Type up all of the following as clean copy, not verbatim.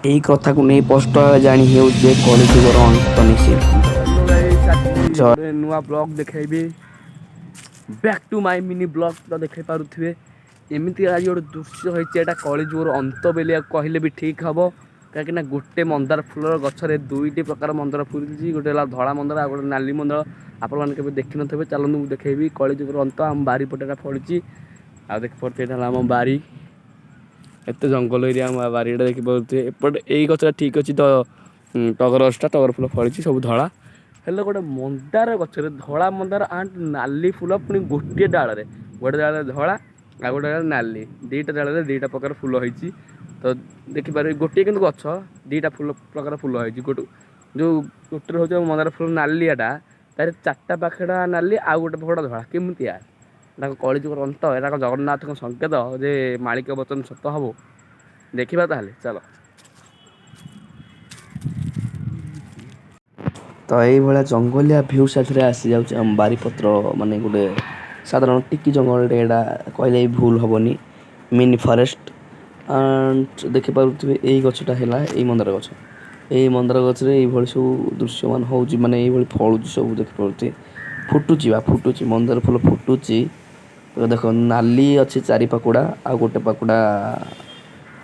ଏଇ କଥାକୁ ନେଇ ସ୍ପଷ୍ଟ ଭାବେ ଜାଣି ହେଉଛି ଯେ କଳିଯୁଗର ଅନ୍ତ ନିଶ୍ଚିତ। ଜୟ ଗୋଟେ ନୂଆ ବ୍ଲଗ୍ ଦେଖେଇବି, back to my mini vlog। ତ ଦେଖେଇ ପାରୁଥିବେ, ଏମିତି ଆଜି ଗୋଟେ ଦୃଶ୍ୟ ହେଇଛି। ଏଇଟା କଳିଯୁଗର ଅନ୍ତ ବୋଲି କହିଲେ ବି ଠିକ୍ ହେବ, କାହିଁକିନା ଗୋଟେ ମନ୍ଦାର ଫୁଲର ଗଛରେ ଦୁଇଟି ପ୍ରକାର ମନ୍ଦାର ଫୁଲିଛି। ଗୋଟେ ହେଲା ଧଳା ମନ୍ଦାର ଆଉ ଗୋଟେ ନାଲି ମନ୍ଦାର। ଆପଣମାନେ କେବେ ଦେଖିନଥିବେ, ଚାଲନ୍ତୁ ମୁଁ ଦେଖେଇବି। କଳିଯୁଗର ଅନ୍ତ ଆମ ବାରିପଟେ ଏଟା ଫଳିଛି। ଆଉ ଦେଖିପାରୁଥିବେ, ଏଇଟା ହେଲା ଆମ ବାରି। ଏତେ ଜଙ୍ଗଲ ଏରିଆ ଆମ ବାରିଟା। ଦେଖିପାରୁଥିବେ, ଏପଟେ ଏଇ ଗଛଟା ଠିକ୍ ଅଛି ତ, ଟଗର ଗଛଟା ଟଗର ଫୁଲ ଫଳିଛି, ସବୁ ଧଳା। ହେଲେ ଗୋଟେ ମନ୍ଦାର ଗଛରେ ଧଳା ମନ୍ଦାର ଆଣ୍ଡ ନାଲି ଫୁଲ, ପୁଣି ଗୋଟିଏ ଡାଳରେ। ଗୋଟେ ଡାଳରେ ଧଳା ଆଉ ଗୋଟେ ଡାଳରେ ନାଲି, ଦୁଇଟା ଡାଳରେ ଦୁଇଟା ପ୍ରକାର ଫୁଲ ହେଇଛି। ତ ଦେଖିପାରିବେ, ଗୋଟିଏ କିନ୍ତୁ ଗଛ, ଦୁଇଟା ଫୁଲ ପ୍ରକାର ଫୁଲ ହେଇଛି। ଗୋଟେ ଯେଉଁ ଗୋଟେ ହେଉଛି ମନ୍ଦାର ଫୁଲ ନାଲିଆଟା, ତାର ଚାରିଟା ପାଖଟା ନାଲି ଆଉ ଗୋଟେ ପାଖଟା ଧଳା। କେମିତିଆ? ଏଟା କଳିଯୁଗର ଅନ୍ତ, ଏଟା ଜଗନ୍ନାଥଙ୍କ ସଂକେତ ଯେ ମାଳିକା ବଚନ ସତ ହବ। ଦେଖିବା ତାହେଲେ, ଚାଲ। ତ ଏଇଭଳିଆ ଜଙ୍ଗଲିଆ ଭ୍ୟୁ ସାଥିରେ ଆସିଯାଉଛି ଆମ ବାରିପତ୍ର, ମାନେ ଗୋଟେ ସାଧାରଣ ଟିକି ଜଙ୍ଗଲଟେ ଏଇଟା କହିଲେ ବି ଭୁଲ ହେବନି, ମିନି ଫରେଷ୍ଟ। ଆଣ୍ଡ ଦେଖିପାରୁଥିବେ, ଏଇ ଗଛଟା ହେଲା ଏଇ ମନ୍ଦାର ଗଛ। ଏଇ ମନ୍ଦାର ଗଛରେ ଏଇଭଳି ସବୁ ଦୃଶ୍ୟମାନ ହେଉଛି, ମାନେ ଏଇଭଳି ଫଳୁଛି ସବୁ। ଦେଖିପାରୁଥିବେ, ଫୁଟୁଛି ବା ଫୁଟୁଛି, ମନ୍ଦାର ଫୁଲ ଫୁଟୁଛି। ତ ଦେଖ, ନାଲି ଅଛି ଚାରି ପାଖୁଡ଼ା ଆଉ ଗୋଟେ ପାଖୁଡ଼ା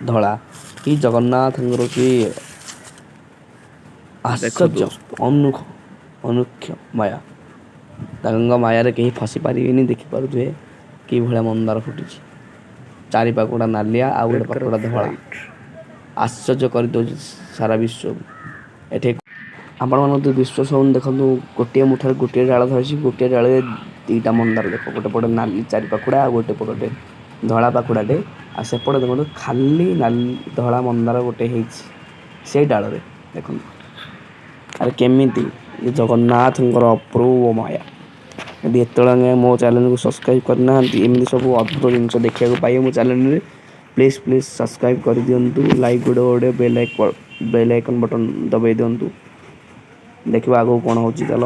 ଧଳା। କି ଜଗନ୍ନାଥଙ୍କର କି ଆଶ୍ଚର୍ଯ୍ୟ ଅନୁଖ ଅନୁଖ୍ୟ ମାୟା! ତାଙ୍କ ମାୟାରେ କେହି ଫସି ପାରିବେନି। ଦେଖିପାରୁଥିବେ, କି ଭଳିଆ ମନ୍ଦାର ଫୁଟିଛି, ଚାରି ପାଖୁଡ଼ା ନାଲିଆ ଆଉ ଗୋଟେ ପାଖୁଡ଼ା ଧଳା। ଆଶ୍ଚର୍ଯ୍ୟ କରିଦେଉଛି ସାରା ବିଶ୍ୱକୁ। ଏଠି ଆପଣମାନଙ୍କୁ ଯଦି ବିଶ୍ୱାସ ହେଉନି, ଦେଖନ୍ତୁ, ଗୋଟିଏ ମୁଠାରେ ଗୋଟିଏ ଡାଳ ଧରିଛି, ଗୋଟିଏ ଡାଳରେ ଦୁଇଟା ମନ୍ଦାର। ଦେଖ, ଗୋଟେ ପଟେ ନାଲି ଚାରି ପାଖୁଡ଼ା ଆଉ ଗୋଟେ ପଟେ ଧଳା ପାଖୁଡ଼ାଟେ। ଆଉ ସେପଟେ ଦେଖନ୍ତୁ, ଖାଲି ନାଲି ଧଳା ମନ୍ଦାର ଗୋଟେ ହେଇଛି ସେଇ ଡାଳରେ। ଦେଖନ୍ତୁ, ଆରେ କେମିତି ଏ ଜଗନ୍ନାଥଙ୍କର ଅପୂର୍ବ ମାୟା! ଯଦି ଏତେବେଳେ ଯାଏଁ ମୋ ଚ୍ୟାନେଲକୁ ସବସ୍କ୍ରାଇବ୍ କରିନାହାନ୍ତି, ଏମିତି ସବୁ ଅଦ୍ଭୁତ ଜିନିଷ ଦେଖିବାକୁ ପାଇବେ ମୋ ଚ୍ୟାନେଲରେ। ପ୍ଲିଜ୍ ପ୍ଲିଜ୍ ସବସ୍କ୍ରାଇବ୍ କରିଦିଅନ୍ତୁ, ଲାଇକ୍ ଗୋଟେ ଗୋଟେ ବେଲ୍ ଆଇକନ୍ ବଟନ୍ ଦବାଇ ଦିଅନ୍ତୁ। ଦେଖିବା ଆଗକୁ କ'ଣ ହେଉଛି, ଚାଲ।